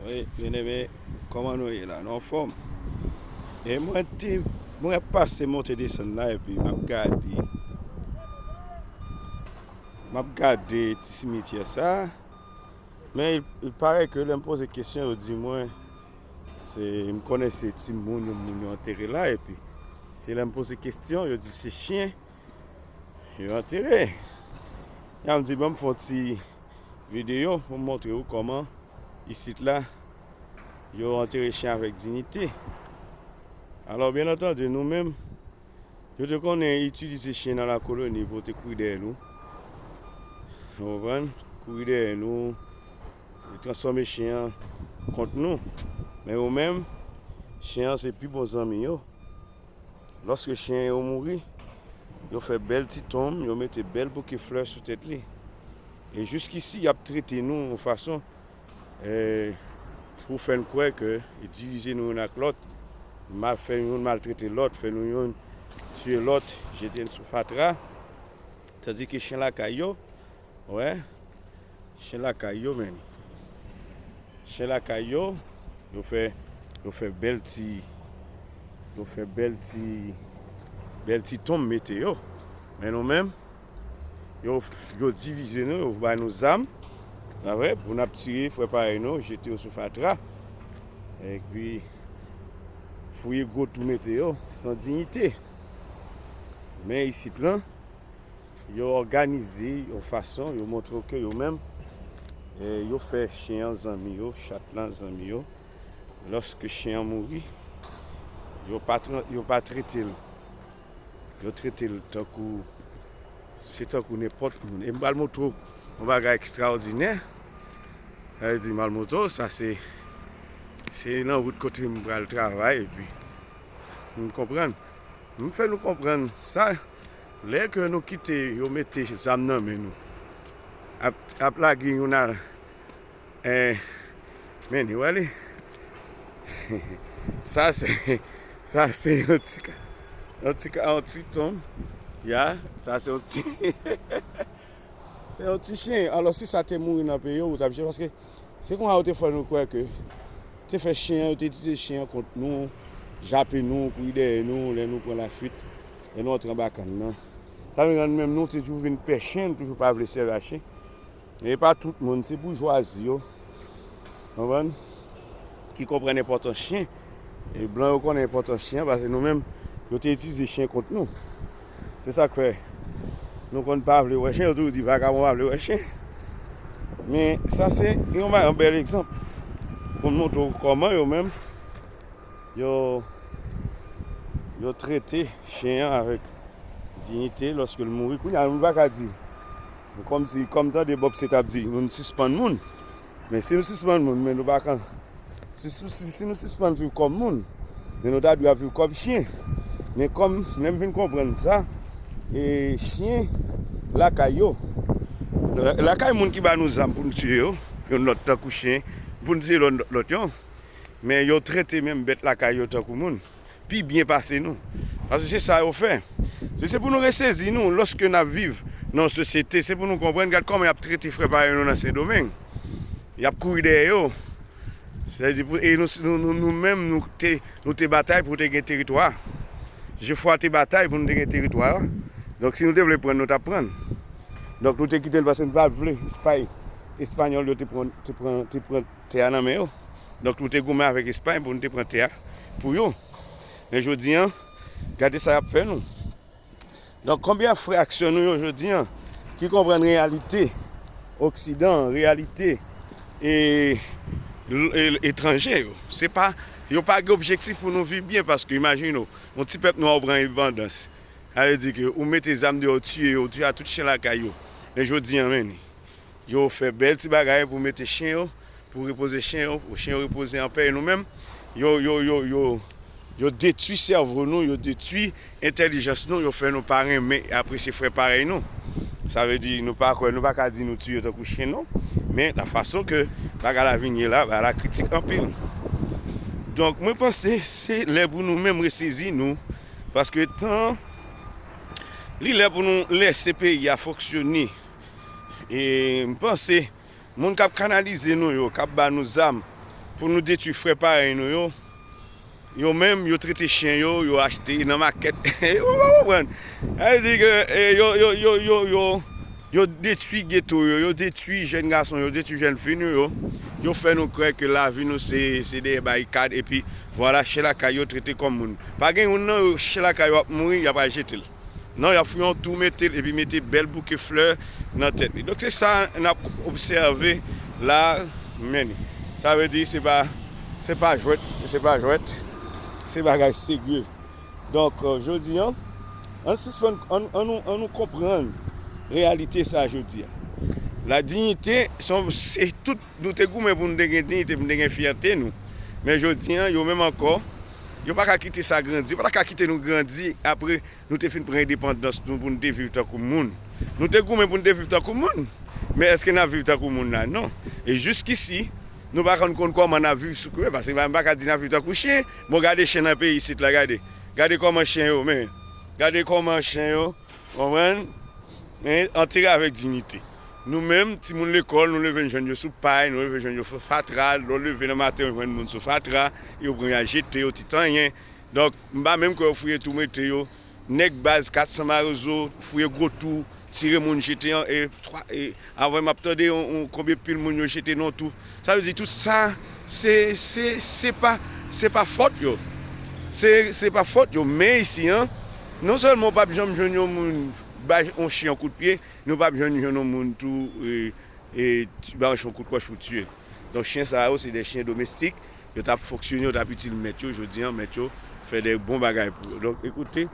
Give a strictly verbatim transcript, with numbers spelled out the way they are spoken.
Wi, byeneme, kòman nou ye la? Nou anfòm? E mwen te, mwen ap pase monte desann la, epi m ap gade, m ap gade ti simityè sa. Men il, il paraît que lè m poze kesyon, yo di mwen, se, m konnen se timoun, yon moun yo antere la, epi se lè m poze kesyon, yo di se chen yo antere. Ya m di, ban m fè yon ti videyo pou m montre w kòman isit la, yo antere chen avèk diyite. Alò, byen antandi, nou menm, yo te konnen itilize chen nan lakoloni pou te kouri dèyè nou. Ou konprann? Kouri dèyè nou, yo transfòme chen an kont nou. Men yo menm, chen an se pi bon zanmi yo. Lòske chen yo mouri, yo fè bèl ti tonm, yo mete bèl bouke flè sou tèt li. E jiskisi, y ap trete nou yon fason, eh, pou fè n kwè ke divize nou youn ak lòt, mal, fè youn maltrete lòt, fè nou youn tiye lòt, jete n sou fatra. Tandike chen lakay yo, wè, chen lakay yo, men. Chen lakay yo, yo fè, yo fè bèl ti, yo fè bèl ti, bèl ti tonm mete yo. Men nou menm, yo, yo divize nou, yo bay nou zam, pa vre, pou n ap tiye frè parèy nou, jete yo sou fatra. Epi, fouye gwo twou mete yo, san diyite. Men isit lan, yo òganize yon fason, yo montre w ke yo menm, eh, yo fè chen an zanmi yo, chat lan zanmi yo. Lòske chen an mouri, yo pa tra-, yo pa trete l. Yo trete l tankou, se tankou nenpòt moun. E m pral montre w yon bagay ekstraòdinè. Sa vle di, m pral montre w, sa se, se nan wout kote m pral travay, epi m konprann. M fè nou konprann sa, lè ke nou kite yo mete zam nan men nou, ap, ap lage youn a, eh, men, wè li. Sa se, sa se yon ti ka, yon ti ka, yon ti tonm. Ya, sa se yon ti, se yon ti chen. Alò, si sa te mouri nan peyi w, ou t ap jere, paske se konsa yo te fè nou kwè ke, te fè chen an, yo te itilize chen an kont nou, jape nou, kouri dèyè nou, lè nou pran lafwit, lè nou antre anba kann nan. Sa vin rann menm nou te toujou vin pè chen, nou toujou pa vle sèvi a chen. E pa tout moun, se boujwazi yo, konprann, ki konprann enpòtans chen. E blan yo konnen enpòtans chen an, paske nou menm, yo te itilize chen kont nou. Se sa k fè nou konn pa vle wè chen, yo toujou di vagabon pa vle wè chen. Men sa se yon ba-, yon bèl egzanp pou m montre w kòman yo menm, yo, yo trete chen an avèk diyite lòske l mouri. Kounye a, nou pa ka di, kòmsi, kòm tande Bob Setan ap di, nou sispann moun. Men si nou sispann moun, men nou pa ka, si, si, si, si nou sispann viv kòm moun, men nou ta dwe ap viv kòm chen. Men kòm, lè m vin konprann sa, e chen lakay yo, la-, lakay moun ki ba nou zam pou n tiye yo, youn lòt tankou chen, pou n tiye lòt, lòt yo. Men yo trete menm bèt lakay yo tankou moun, pi byen pase nou. Paske se sa yo fè. Se, se pou nou resezi nou, lòske n ap viv nan yon sosyete, se pou nou konprann, gad kòman y ap trete frè parèy nou nan Sendomeng. Y ap kouri dèyè yo. Sètadi pou, e nou, nou, nou, nou menm, nou te, nou te batay pou te gen teritwa. Jefwa te batay pou nou te gen teritwa. Donk, si nou te vle pran, nou t ap pran. Donk, nou te kite l paske nou pa t vle Espay, Espanyòl yo te pran, te pran, te pran tè a nan men yo. Donk, nou te goumen avèk Espay pou nou te pran tè a pou yo. Men jodi a, gade sa y ap fè nou. Donk, konbyen frè ak sè nou yo jodi a ki konprann reyalite Oksidan, reyalite e, e, etranje yo? Se pa, yo pa gen objektif pou nou viv byen, paske imajine w, yon ti pèp nwa ou pran endepandans. Sa vle di ke ou mete zam deyò, ou tiye yo, ou tiye a tout chen lakay yo. Men jodi a, men, yo fè bèl ti bagay pou mete chen yo, pou repoze chen yo, pou chen yo repoze anpè. E nou menm, yo, yo, yo, yo, yo detwi sèvo nou, yo detwi entèlijans nou, yo fè nou pa renmen apresye frè parèy nou. Sa vle di, nou pa kwè, nou pa ka di nou tiye yo tankou chen, non. Men, la fason ke bagay la vin ye la, bagay la kritik anpil. Donk, mwen panse, se lè pou nou menm resezi nou, paske tan, li lè pou nou lèse peyi a fonksyone. E m panse, moun k ap kanalize nou yo, k ap ba nou zam, Pou nou detwi frè parèy nou yo, yo menm, yo trete chen yo, yo achte nan makèt. Ou pa konprann? Sa vle di ke, e, yo, yo, yo, yo, yo, yo detwi geto yo, yo detwi jèn gason yo, yo detwi jèn fi nou yo. Yo fè nou kwè ke lavi nou se, se dèyè barikad, epi vwala, chen lakay yo trete kòm moun. Pa gen youn nan yo, chen lakay yo ap mouri, y ap al jete l. Non, y ap fouye yon twou, mete l, epi mete bèl bouke flè nan tèt li. Donk, se sa n ap obsève la, men. Sa vle di, se pa, se pa jwèt, se pa jwèt, se bagay serye. Donk, euh, jodi an, ann sispann, ann, ann nou, ann nou konprann reyalite sa jodi an. La dignité, se, se tout, nou te goumen pou nou te gen diyite, pou nou te gen fyète nou. Men jodi an, yo menm ankò, yo pa ka kite sa grandi, yo pa ka kite nou grandi apre nou te fin pran endepandans nou pou nou te viv tankou moun. Nou te goumen pou nou te viv tankou moun, men èske n ap viv tankou moun la? Non. E jiskisi, nou pa konn, konn kòman n ap viv sou kouwè, paske m pa ka di n ap viv tankou chen. Bon, gade chen nan peyi isit la, gade. Gade kòman chen yo, men. Gade kòman chen yo, konprann? Men, antere avèk diyite. Nou menm, timoun lekòl, nou leve n jwenn yo sou pay, nou leve n jwenn yo sou fatra, lè w leve nan maten, w jwenn moun sou fatra, yo pran yo al jete, yo ti tanyen. Donk, m pa menm kwè yo fouye twou mete yo. Nèg baz kat san mawozo, fouye gwo twou, tire moun jete an, e, twa, e, avan m ap tande yon, yon konbyen pil moun yo jete nan twou. Sa vle di tout sa, se, se, se pa, se pa fòt yo. Se, se pa fòt yo, men isi an, non sèlman w p ap janm jwenn yon moun bay yon chen yon kout pye, nou p ap janm jwenn yon moun tou, e, e, ti, ba yon chen yon kout wòch pou tiye l. Donk, chen sa yo, se de chen domestik, yo t ap fonksyone, yo t ap itil mèt yo, jodi an, mèt yo fè de bon bagay pou yo. Donk, ekoute,